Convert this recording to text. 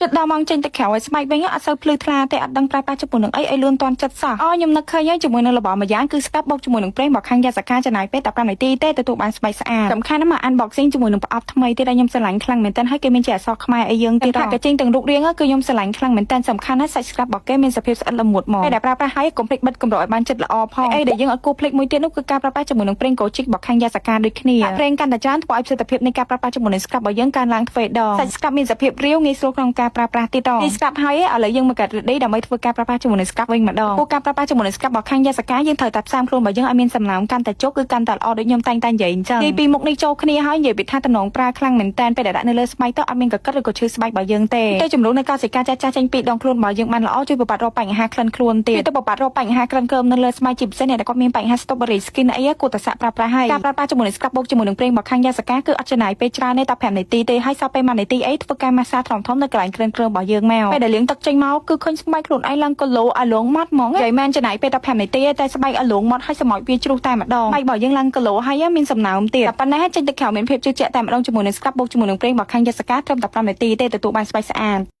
ជិតដល់ម៉ោងចេញទៅក្រៅឲ្យស្បែកវិញអត់សូវភ្លឺថ្លាទេអត់ដឹងប្រើប្រាស់ជាមួយនឹងអីឲ្យលឿនតាន់ចិត្តសោះអូខ្ញុំនឹកឃើញហើយជាមួយនឹងរបស់មួយយ៉ាងគឺ scrub បូកជាមួយនឹងប្រេងរបស់ខាងយ៉ាសាកាចំណាយពេលតែ5នាទីទេទទួលបានស្បែកស្អាតសំខាន់ណាស់មក unboxing ជាមួយនឹងប្រអប់ថ្មីទៀតដែលខ្ញុំស្រឡាញ់ខ្លាំងមែនទែនហើយគេមានជាអក្សរខ្មែរអីយើងទៀត packaging ទាំងរូបរាងគឺខ្ញុំស្រឡាញ់ខ្លាំងមែនទែនសំខាន់ណាស់សាច់ scrub របស់គេមានសភាពស្អិតល្មួតមកពេលដែលប្រើប្រាស់ហើយកុំភ្លេចបិទគម្របឲ្យបានជិតល្អផងអីដែលយើងអត់គួរភ្លេចមួយទៀតនោះគឺការប្រើប្រាស់ជាមួយនឹងប្រេង Kojic របស់ខាងយ៉ាសាកាដូចគ្នាប្រេងកាន់តែច្រើនធ្វើឲ្យប្រសិទ្ធភាពនៃការប្រើប្រាស់ជាមួយនឹង scrub របស់យើងកើនឡើងទ្វេដងសាច់ scrub មានសភាពរាវងាយស្រួលក្នុងការប្រើប្រាស់ទៀតនេះ scrub ហើយឥឡូវយើងមកកាត់ ready ដើម្បីធ្វើការប្រើប្រាស់ជាមួយនឹង scrub វិញម្ដងពួកការប្រើប្រាស់ជាមួយនឹង scrub របស់ខាងយ៉ាសាកាយើងត្រូវតែផ្សាំខ្លួនរបស់យើងឲ្យមានសំណើមកាន់តែជោគគឺកាន់តែល្អដូចខ្ញុំតែងតែនិយាយអញ្ចឹងទីពីរមុខនេះចូលគ្នាហើយនិយាយពីថាតំណងប្រើខ្លាំងមែនតើពេលដែលដាក់នៅលើស្បែកទៅអត់មានកកិតឬក៏ឈឺស្បែករបស់យើងទេទៅជំរុញនៅកោសិកាចាស់ចាស់ចេញពីដងខ្លួនរបស់យើងបានល្អជួយបំបត្តិរាល់បញ្ហាក្លិនខ្លួនទៀតទៅបំបត្តិរាល់បញ្ហាក្លិនកើមនៅលើស្បែកជាពិសេសអ្នកដែលគាត់មានបញ្ហា strawberry skin អីគួរតែសាកប្រើប្រាស់ហើយការប្រើប្រាស់ជាមួយនឹង scrub បូកជាមួយនឹងប្រេងរបស់ខាងយ៉ាសាកាគឺអត់ចំណាយពេលច្រើនទេតែ5នាទីទេហើយសល់ពេល1នាទីអីធ្វើការម៉ាស្សាថ្នមៗនៅកន្លែងក្លិនគ្រើមរបស់យើងមកពេលដែលលាងទឹកចេញមកគឺឃើញស្បែកខ្លួនឯងឡើងគីឡូអាលងម៉ត់ហ្មងនិយាយមែនចំណាយពេលតែ5នាទីទេតែស្បែកអាលងម៉ត់ហើយសម្ោចវាជ្រុះតែម្ដងស្បែករបស់យើងឡើងគីឡូហើយមានសំណើមទៀតតែប៉ុណ្ណេះចេញទៅក្រៅមានភាពជឿជាក់តែម្ដងជាមួយនឹង scrub បូកជាមួយនឹងប្រេងរបស់ខាងយ៉ាសាកាត្រឹមតែ5នាទីទេទទួលបានស្បែកស្អាត។